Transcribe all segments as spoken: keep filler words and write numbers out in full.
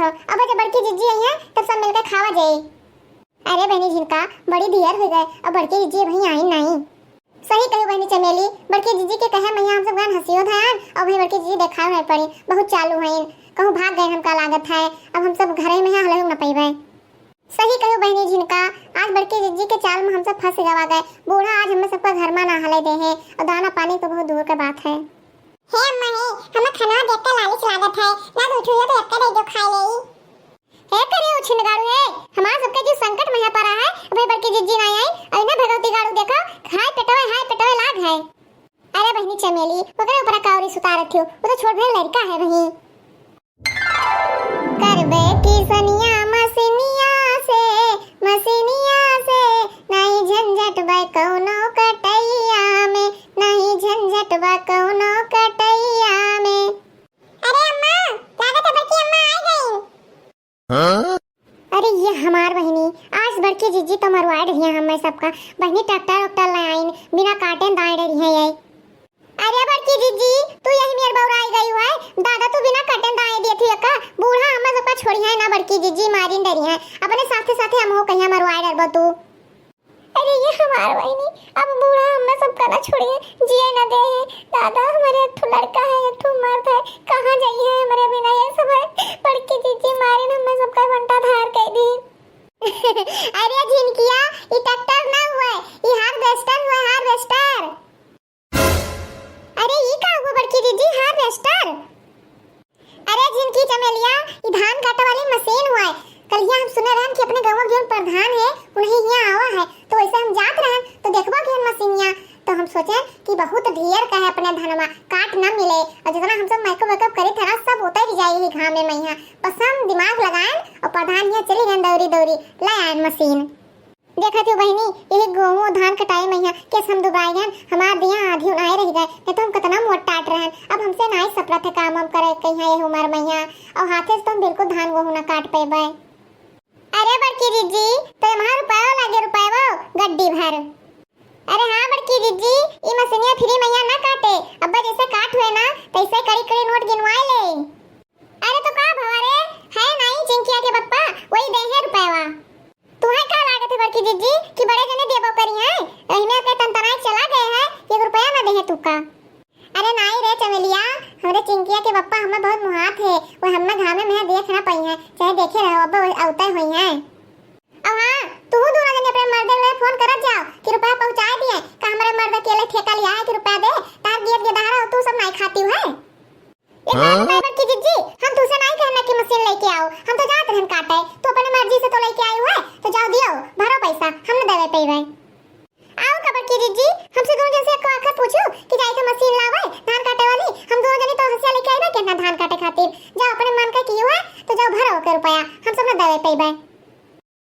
अब जब बड़की जिज्जी आई हैं, तब सब मिलके खावा जाई। अरे बहिनी झिनका, बड़ी दियर होइ गए, अब बड़की जिज्जी अबहीं आइन नाहीं। सही कहिउ बहिनी चमेली, बड़की जिज्जी के कहे मइहाँ हम सब गएन हँसियो धयान, अउ वही बड़की जिज्जी देखाउ नाहीं पड़ी, बहुत चालू हइन, कहूँ भाग गएन हमका लागत है, अब हम सब घरे मइहाँ हलहु न पइबे। सही कहिउ बहिनी झिनका, आज बड़की जिज्जी के चाल में हम सब फँस गवा गए, बूढ़ा आज हमें सबका घर में ना हले दे है, अउ दाना पानी तो बहुत दूर के बात है। हे अम्मा हे, हमें खाना देख के लालिच लागत है, ना तो उठियो तो एक्के दे दो खाए लेई। हे करे ओ छिनगाड़ू हे, हमार सबके जीव संकट में परा है, अबे बड़की जिज्जी ना आई, अउ इन्हें भगवती गाड़ू देखो, हाय पेटवे, हाय पेटवे लाग है। अरे बहिनी चमेली, ओकरे ऊपर कावरी सुतारत थियो, वो तो छोट भेल लड़का है वही। करबे की सनिया मसिनिया से, मसिनिया से, नहीं झंझट बा कौनो कटैया में, नहीं झंझट बा कौनो कटैया में। अरे अम्मा, लागत है बड़की अम्मा आ गई। हाँ? अरे ये हमार बहिनी, आज बड़की जिज्जी तो मरवाए डरिया हमें सबका। बहिनी ट्रैक्टर उक्टर ले आइन, बिना काटे दाए डरी है ये। अरे बड़की जिज्जी, तू यही मेर बौराई गई है। दादा तू बिना काटे दाए दिए थी का? बूढ़ा हमें सबका छोड़ी है ना बड़की जिज्जी, मारिन डरी है। अपने साथे साथे हमहू कहिया मरवाए डरबो तू। अरे ये हमार बहिनी, अब बूढ़ा हमें सबका ना छोड़िए, जिए ना दे है। दादा, हमारे एक ठो लड़का है, एक ठो मर्द है, कहाँ जाइए हमारे बिना? ये सब है, बड़की जिज्जी मारिन हमें सबका बंटा धार कइ दी। अरे झिनकिया, ई ट्रैक्टर ना हुए, ई हार्वेस्टर हुए, हार्वेस्टर। अरे ई का हुआ बड़की जिज्जी, हार्वेस्टर? अरे झिनकी चमेलिया, ई धान काटे वाली मशीन हुआ है। कलिया हम सुने रहन कि अपने गाँव के जौन प्रधान है, उन्हीं हियाँ आवा है, तो वैसे हम जात रहन तो देखबो कि मशीनिया, तो हम सोचे कि बहुत ढेर का है अपने धनमा, काट न मिले, और जितना हम सब मेकअप वेकअप करे थे ना, सब उतर जाए ही घामे मइहाँ। बस हम दिमाग लगाएन और प्रधान हियाँ चली गएन दौरी दौरी, ले आएन मशीन। देखत हो बहिनी, यही गेहूं धान कटाई मइहाँ केस हम दुबराए गएन, हमार दिया आधी उनाए रहि गए, नहीं तो हम कतना मोट टाट रहन। अब हमसे नाई सपरत है काम हम करे कइहाँ ये उमर मइहाँ, और हाथे से तो हम बिल्कुल धान गेहूं ना काट पेबे। अरे बड़की जिज्जी, तो हमार रुपयो लागे, रुपयो गड्डी भर। अरे हाँ बड़की जिज्जी, ई मशीनिया फ्री मइहाँ ना काटे, अब्बा जैसे काट हुए ना, तैसे कड़ी कड़ी नोट गिनवाए ले। अरे तो का भवा रे, है नाई चिंकिया के पप्पा, वही दे है रुपयवा। तुहे का लागत है बड़की जिज्जी कि बड़े जने देबो करी हैं? एहने के तनतनाई चला गए हैं, एक रुपया ना देहे तू का। अरे नाई रे चमेलिया, हमरे चिंकिया के पप्पा हमें बहुत मुहात है, वो हमें घामे में देख ना पाई हैं, चाहे देखे रहो अब वो अवते हुई हैं। अब हाँ, तू दोनों जने अपने मर्दे ले फोन करत जाओ कि रुपया पहुँचा दिए, का हमरे मर्द अकेले ठेका लिया है कि रुपया दे, तार गियत गेदहरा हो तू सब नाई खाती है। एक बात हाँ? बताए बड़की जिज्जी, हम तुसे नाई कहना कि मशीन लेके आओ, हम तो जात रहन काटे, तू अपने मर्जी से तो लेके आई हुए, तो जाओ दियो, भरो पैसा, हम न देवे पइबे। आओ का बड़की जिज्जी, हमसे दोनों जन से एक आखिर पूछो कि जाई के मशीन लावे, धान काटे वाली, हम दोनों जने तो हंसिया लेके आइबे के ना धान काटे खातिर, जाओ अपने मन के की हुए, तो जाओ भरो के रुपया, हम सब न देवे पइबे।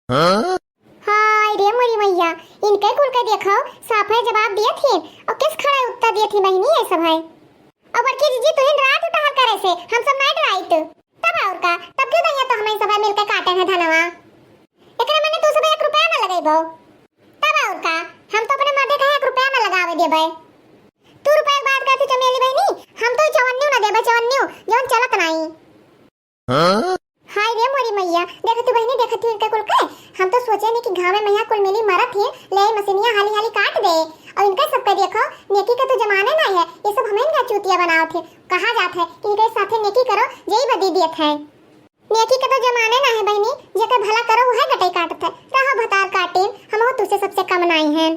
हाँ? हाय रे मोरी मैया, इनके कुल के देखो, साफे जवाब दिए थे, और किस खड़ा उत्तर दिए थे बहिनी, ये सब है। और बड़की जिज्जी, तुहिन रात उठहल करे से, हम सब नाइट राइट। तब और का, तब क्यों दैया तो हमें सब मिलके काटे हैं धनवा। एकरे मने तू सब एक रुपया ना लगेबो। तब और का, हम तो अपने मर्दे कहे एक रुपया ना लगावे देबे। तू रुपया के बात करती चमेली बहिनी, हम तो चवन्नियो ना देबे, चवन्नियो, जौन चलत नाई। हाँ? हाय रे मोरी मैया, देखत हूँ बहिनी, देखत हूँ इनका कुल के। हम तो सोचे नहीं कि गाँव में मैया कुल मिली मरत ही, ले मशीनिया हाली हाली काट दे। और इनका सबका देखो, नेकी का तो जमाने ना है, ये सब हमें इनका चूतिया बनावत है। कहा जात है कि इनके साथे नेकी करो, यही बदी दियत है। नेकी का तो जमाने ना है बहिनी, जेकर भला करो वह गटई काटत है। रहो भतार काटिन, हम तुझसे सबसे कम नाई हैं।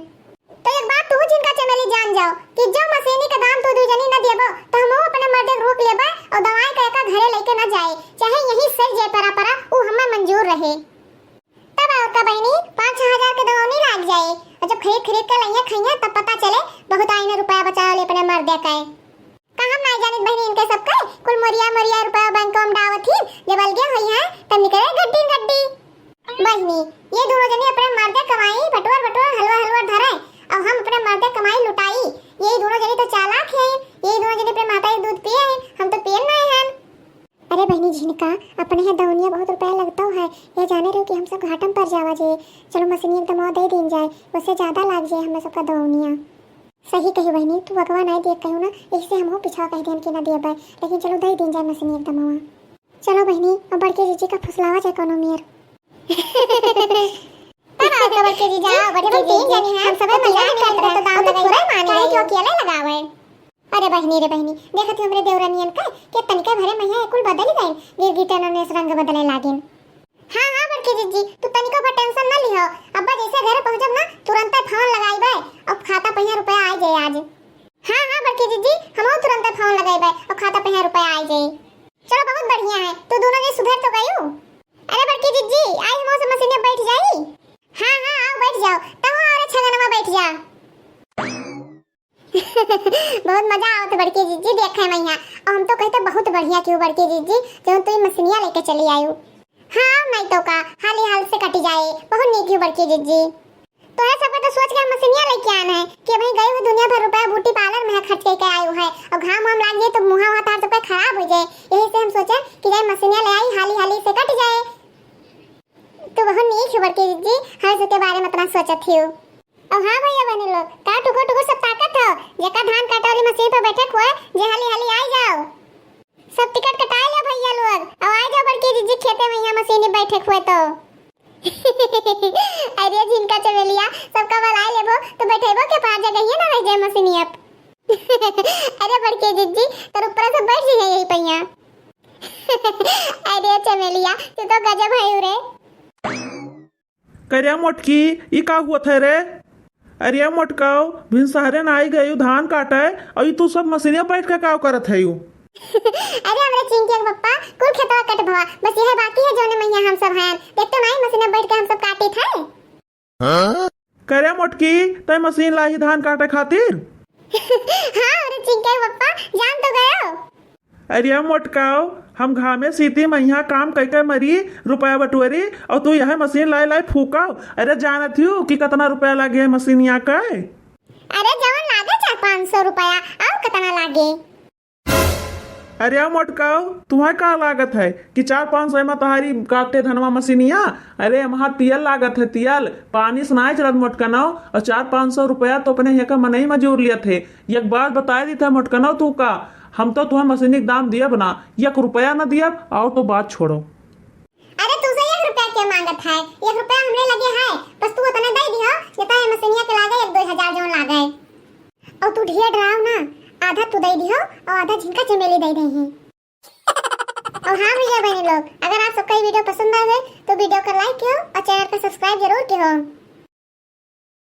तो एक बात तू झिनका चमेली जान जाओ कि जो मशीनी का दाम तू दू जनी न देबो, तो हम अपने मर्दे के रोक लेबे और दवाई का एका घरे लेके न जाए, चाहे यही से जे परा परा, ऊ हमें मंजूर रहे। तब और का बहिनी, पाँच छह हजार के दवौनी लाग जाए, और जब खरीद खरीद के लइया खइया, तब पता चले बहुत आईने रुपया बचावे ले अपने मर्दे का। का हम नाई जानित बहिनी इनके सबके? कुल मोरिया मोरिया रुपया बैंक में डावत ही, जब अलगे होई हैं, तब निकले गड्डी गड्डी। बहिनी, ये दोनों जने अपने मर्दे कमाई बटोर बटोर हलवा हलवा धरे, और हम अपने मर्दे कमाई लुटाई। ये दोनों जने तो चालाक हैं, ये दोनों जने अपने माता के दूध पिए हैं, हम तो पिए नाई हैं। अरे बहिनी झिनका, अपने यहाँ दौनिया बहुत रुपया लगता है, ये जाने रहो कि हम सब घाटम पर जावा जे। चलो मशीनी एकदम और दे दीन जाए, उससे ज्यादा लाग जाए हमें सबका दौनिया। सही कही बहिनी, तू अगवा नाई देख कहू ना, इससे हमहू पिछवा कह देन कि ना देबे, लेकिन चलो दे दीन जाए मशीनी एकदम हुआ। चलो बहिनी, अब बड़के जीजी का फुसलावा जाए कोनो मेर। तब आओ तो बड़के जीजी, आओ बड़के जीजी, हम सबे मजाक करत रहे, तो दाम लगाई, काहे कि अकेले लगावे। अरे बहिनी रे बहिनी, देखत ही हमरे देवरनियन का, के तनिका भरे महिया कुल बदली गइन, गिरगिटन अनेस रंग बदले लागिन। हाँ, हाँ, बड़की जिज्जी, तू तनिको भर tension न लिहो। अब्बा जैसे घरे पहुँचब ना, तुरंते फोन लगाइबे अउर खाता पहिया रुपया आइ जाए आज। हाँ, हाँ, बड़की जिज्जी, हमहू तुरंते फोन लगाइबे अउर खाता पहिया रुपया आइ जाए। चलो, बहुत बढ़िया है, तू दोनों जनी सुधर तो गयू। अरे बड़की जिज्जी, आई हमहू से मशीने बैठ जाई। हाँ, हाँ, आओ बैठ जाओ, तहू आओ रे छगनवा बैठ जा। बहुत मजा आवत बड़की जिज्जी, देखे मैया। अउर हम तो कहते बहुत बढ़िया किहू बड़की जिज्जी, जउन तू ई मशीनिया लेके चली आयू। हाँ, नहीं तो का, हाली हाल से कटी जाए, बहुत नीक किहू बड़की जिज्जी। तोहरे सबके तो सोच के हम मशीनिया लेके आन है कि भाई गई हो दुनिया भर रुपया beauty parlour में है खर्च करके आयू है, अउर घाम वाम लाग जाए तो मुँहा वहाँ तार सबके खराब हो जाए, यही से हम सोचे कि जाए मशीनिया ले आई, हाली हाली से कट जाए। तू बहुत नीक है बड़की जिज्जी, हर सबके बारे में इतना सोचत हियो। अब हाँ भैया बहनी लोग, का टुकुर टुकुर सब ताकत हो? जेका धान काटे वाली मशीन पर बैठे हुए, जे हाली हाली आई जाओ। सब टिकट कटाए लो भैया लोग, अब आई जाओ बड़की जिज्जी खेते में, यहाँ मशीन में बैठे हुए तो। अरे झिनका चमेलिया, सबका बुलाए लेबो तो बैठेबो के पार जगह ही ना रह जाए मशीनिया पर। अरे बड़की जिज्जी, तर ऊपर से बैठ जाइए यही पहिया। अरे चमेलिया, तू तो गजब है रे। करे मोटकी, ई का हुआ था रे? अरे मोटकाओ, भिनसहरे ना आई गयू धान काटे, अउर ई तू सब मशीनिया बैठ के का करत है यू? अरे हमरे चिंकी के पप्पा, कुल खेतवा कट भवा, बस यह बाकी है जौने मैया हम सब हैं। देख तो नाई मशीनिया बैठ के हम सब काटी थे। करे मोटकी, तै मशीन लाही धान काटे खातिर? हाँ, अरे चिंकी के पप्पा, जान तो गयो। अरे मोटकाओ, हम घामे सीती मइहाँ काम कइ के मरी, रुपया बटोरी, अउर तू यह मशीन लाए लाए फूकाओ। अरे जानत हियो कि कतना रुपया लागे है मशीनिया के? अरे जवन लागे चार पाँच सौ रुपया, अउर कतना लागे? अरे मोटकाओ, तुम्हें का लागत है कि चार पाँच सौ में तोहारी काटे धनवा मशीनिया? अरे वहाँ तियल लागत है, तियल, पानी से नाय चलत मोटकनौ, अउर चार पाँच सौ रुपया तो अपने यहाँ का मनई मजूर लियत है। एक बात बताए दी था मोटकनौ तू का, हम तो तुम्हें मशीनी के दाम दियब ना, एक रुपया ना दियब, अउर तो बात छोड़ो। अरे तू से एक रुपया के मांगत है, एक रुपया हमरे लगे है, बस तू उतने दे दिहो, जितना ये मशीनिया के लागे एक दो हजार जौन लागे। अउर तू ढेर डराओ ना, आधा तू दे दिहो अउर आधा झिनका चमेली दे दे ही। अउर हाँ भैया बहनी लोग, अगर आप सबका ये video पसंद आवे तो video का like किहो अउर channel का subscribe जरूर किहो।